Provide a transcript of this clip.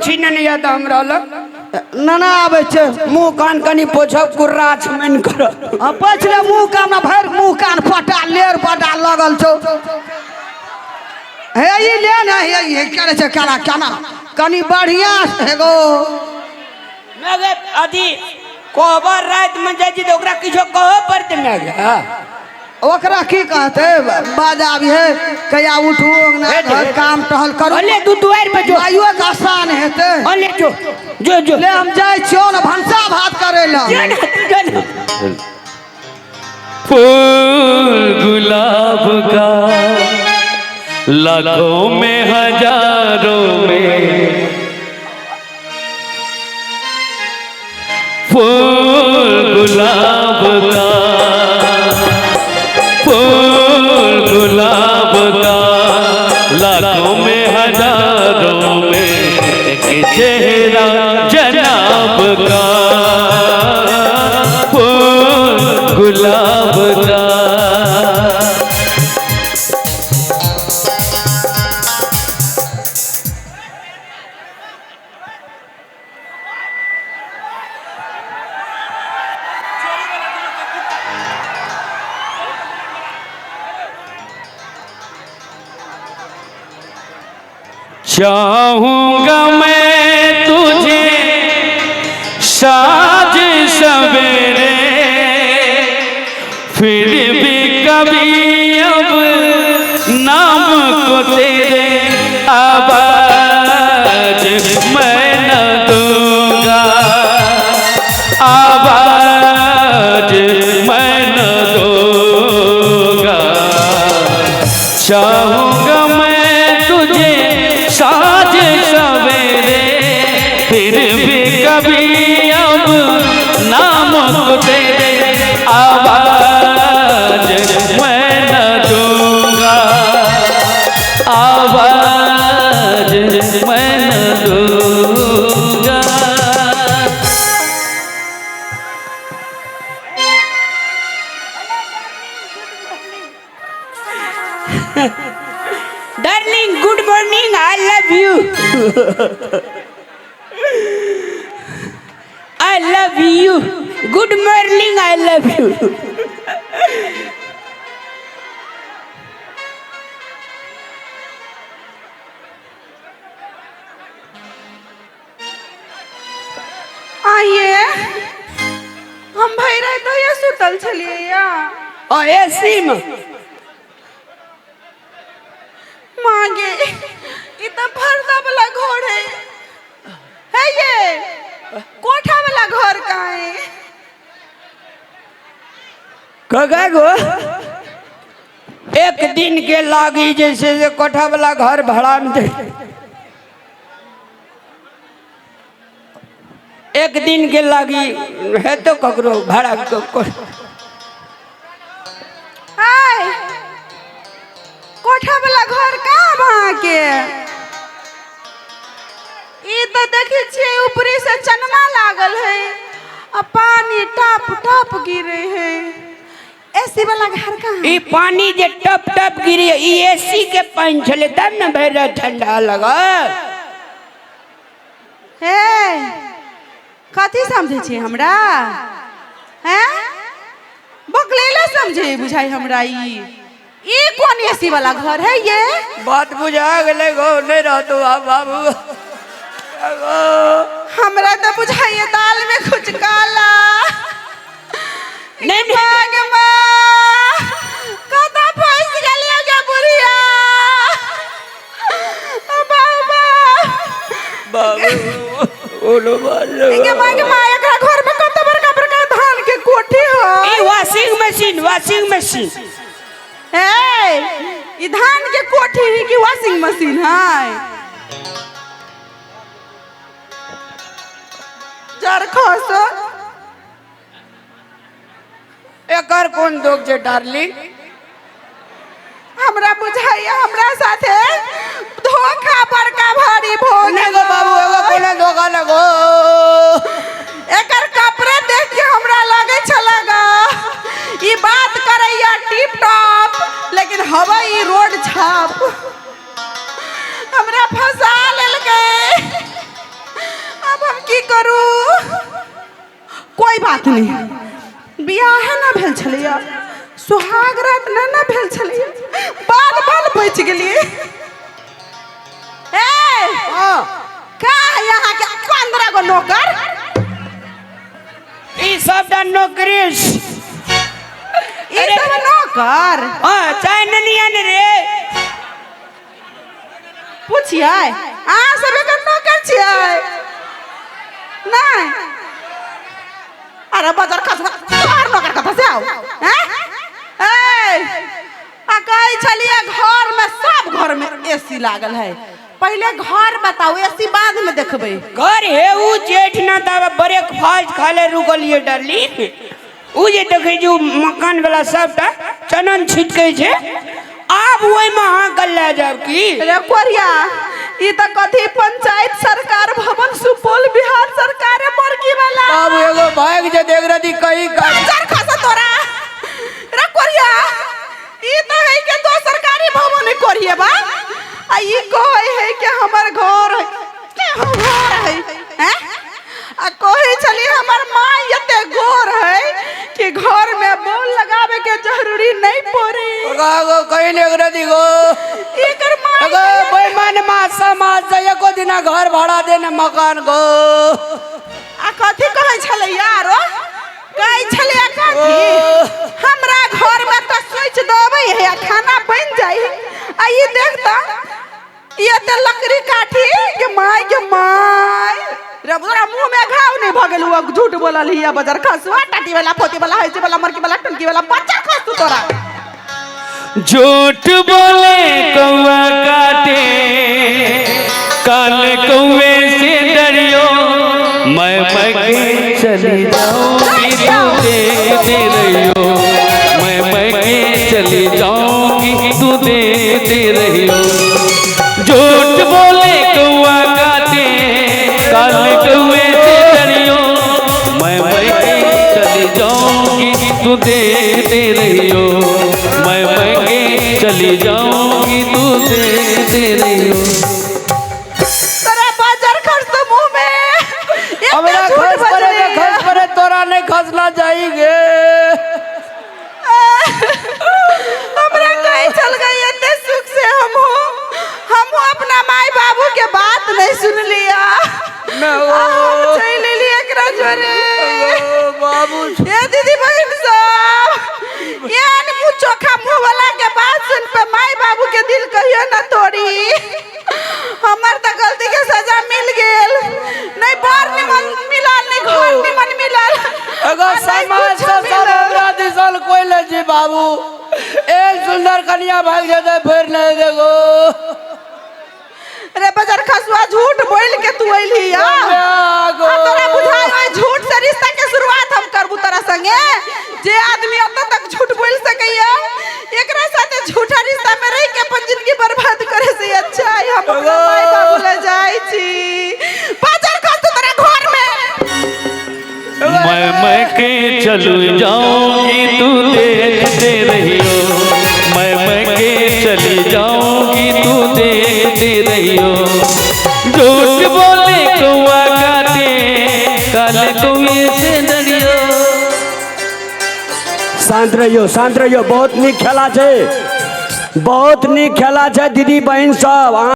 गमछी ने यऽ तऽ हमरा लग। नाना आबै छै। मुँह कान कनि पोछब, कुर्रा छमनि करब। आ पछले मुँह कान भरि मुँह कान पटा लेर पटा लगल छौ। हे ई ले ने, हे ई करे छै केना केना कनि बढ़िया से गो। मगर अथी कोहबर रातिमे जाइ छी तऽ ओकरा किछो कहऽ पड़तै ने गे। ओकरा की कहते बाजा अभी है कहिया उठू अंगना हे घर काम टहल करू। अले तू दुआरि पे जो। माइयो के आसान हेतै। अले जो जो जो। ले हम जाइ छियौ ने भनसा भात करै लए। जो ने, जो ने। फूल गुलाब का लाखों में हजारों में, फूल गुलाब का, फूल गुलाब का लाखों में हजारों में एक चेहरा जनाब का, फूल गुलाब का। चाहूंगा मैं तुझे साज सवेरे, फिर भी कभी अब नाम को तेरे आवाज मैं न दूंगा, आवाज मैं न दूंगा। चाहूंगा मैं तुझे साज सवेरे, फिर भी कभी अब नाम को तेरे आवाज मैं न दूंगा, आवाज मैं न दूंगा। Darling good morning, I love you, I love you, good morning, I love you. आइए हम भरि राति ओहिए सुतल छलियै या। आ एसी में। माँ गे, ई तऽ फर्दा वाला घर है। हे ये कोठा वाला घर कहाँ है? कगा गो एक दिन के लागी जैसे से कोठा वाला घर भाड़ा में दे, एक दिन के लागी है तो ककरो भाड़ा हाय कोठा वाला घर कहाँ बा के? ई तऽ देखै छियै ऊपरे से चनमा लागल है आ पानी टप टप गिरे है। एसी वाला घर कहाँ? ई पानी जे टप टप गिरे ई एसी के पानि छलै तब ने भरि राति ठंडा लगल। हे कथी समझै छी हमरा? हैं बकलेला समझे बुझाई हमरा। ई ई कोन एसी वाला घर है ये? बात बुझा गेलै गो, नहीं रहतो आब बाबू। हमरा तऽ बुझाइए दाल में कुछ काला। नहीं, नहीं। माँ गे माँ, कतऽ फंसि गेलियै गे बुढ़िया। बाबा बाबू बोलो बाबू। गे माँ गे माँ, एकरा घर में कत बड़का बड़का धान के कोठी है। ई वॉशिंग मशीन, वॉशिंग मशीन। हे ई धान के कोठी है कि वॉशिंग मशीन है? जर खसो। एकर कोन दोष छै डार्लिंग? हमरा बुझाइया हमरा साथे धोखा बड़का भारी भो नहीं गो बाबू, एगो कोनो धोखा न गो। एकर कपड़े देख के हमरा लगे छला गा ई बात करैया टिप टॉप, लेकिन हवा ई रोड छाप हमरा फंसा लेलकै। करू? कोई बात नहीं, बियाहे ना भेल छलैया, सुहाग रात ना ना भेल छलैया, बाल बाल बचि गेलियै। ए हाँ। का यहाँ के 15 गो नौकर? ई सबटा नौकरी। ई सब नौकर? हाँ, चाहे ननिया ने रे। पूछियै, अहाँ सब एकर नौकर छियै? नहीं। अरे बजर खसुआ, तोहर नौकर कतऽ से आउ? हैं? ए आ कहै छलियै घर में सब घर में एसी लागल है। पहिले घर बताउ, एसी बाद में देखबै। घर हे उ जेठ ना ताबे ब्रेकफास्ट खा ले रुकलिए डार्लिंग। उ जे देखै छी उ मकान वाला सबटा चनन छिटकै छै, आब ओहिमे अहाँ के लए जायब की? रे कोरिया, ई तऽ कथी पंचायत सरकार भवन सुपौल बिहार सरकार मुर्गी वाला। बाबू एगो भाग जे देख रही कहीं का। बजर खसा तोरा। रे कोरिया, ई तऽ है के दो सरकारी भवन है कोरिया बा, आ ई कहै है के हमर घर है, के हम घर है हैं? आ कहै छली हमर माँ एते गोर है कि घर में बोल लगावे के जरूरी नहीं पड़े। गो कहीं नहीं रही गो। एकर माँ एगो बेईमान माँ समाज से एको दिना घर भाड़ा देने मकान गो। आ कथी कहै छलै यारो? कहै छलै कथी? हमरा घर में तऽ स्विच दबै है आ खाना बन जाइ है। आ ई देख तऽ ई एते लकड़ी काठी के माय के my रे, तोरा मुंह में घाव नहीं भऽ गेल? झूठ बोलल हिया बजर खसुआ, टाटी वाला, फोती वाला, हैजे वाला, मरकी वाला, टंकी वाला, बच्चा खसु तोरा। झूठ बोले कौआ काटे, काल कौए से डरियो, मैं मके चली जाऊंगी तू देते रहियो, मैं मके चली जाऊंगी तू देते रहियो। झूठ बोले कौआ काटे, काल कौए से डरियो, मैं मके चली जाऊंगी तू देते रहियो, मैं मके चली जाऊंगी तू देते रहियो। तोरा बजर खस तो मुंह में एते हमरा झूठ खस पड़े बजलैया। तऽ खस पड़े, तोरा नहीं खसला जाएंगे। हमरा कहीं चल गई एते सुख से हमहू अपना माई बाबू के बात नहीं सुन लिया। हम चल लेली एकरा जोरे। बाबू ए दीदी बहन सब, एहन मुँह चोखा मुँह वाला के बात सुन पे माई बाबू के दिल कहियो ना तोड़ी। हमर तऽ गलती के सजा मिल गेल, नहीं बर निमन मिलल, नहीं घर निमन मिलल, एगो आ नहीं समाज कुछो से सब मिलल। हमरा दिसल कोई ले जी बाबू, एक सुंदर कन्या भाग जेतै फेर नहीं देखो। रे बजर खसुआ, झूठ बोल के तू अइली या? आ तोरा बुझाइ ओइ झूठ से रिश्ता के शुरुआत हम करबू तोरा संगे? जे आदमी अत तक झूठ बोल सकैया, एकरा साथे झूठा रिश्ता में रह के अपन जिंदगी बर्बाद करे से अच्छा है हम अपना माई बाबू ले जाई छी। बजर खसु तोरा घर में। मैं मके चलू जाऊंगी तू देते रहियो, मैं मके चली जाऊंगी तू देते रहियो। झूठ बोले कौआ काटे, काल कौए से डरियो। शांत रहियो, शांत रहियो। बहुत नीक खेला छै, बहुत नीक खेला छै दीदी बहिन सब।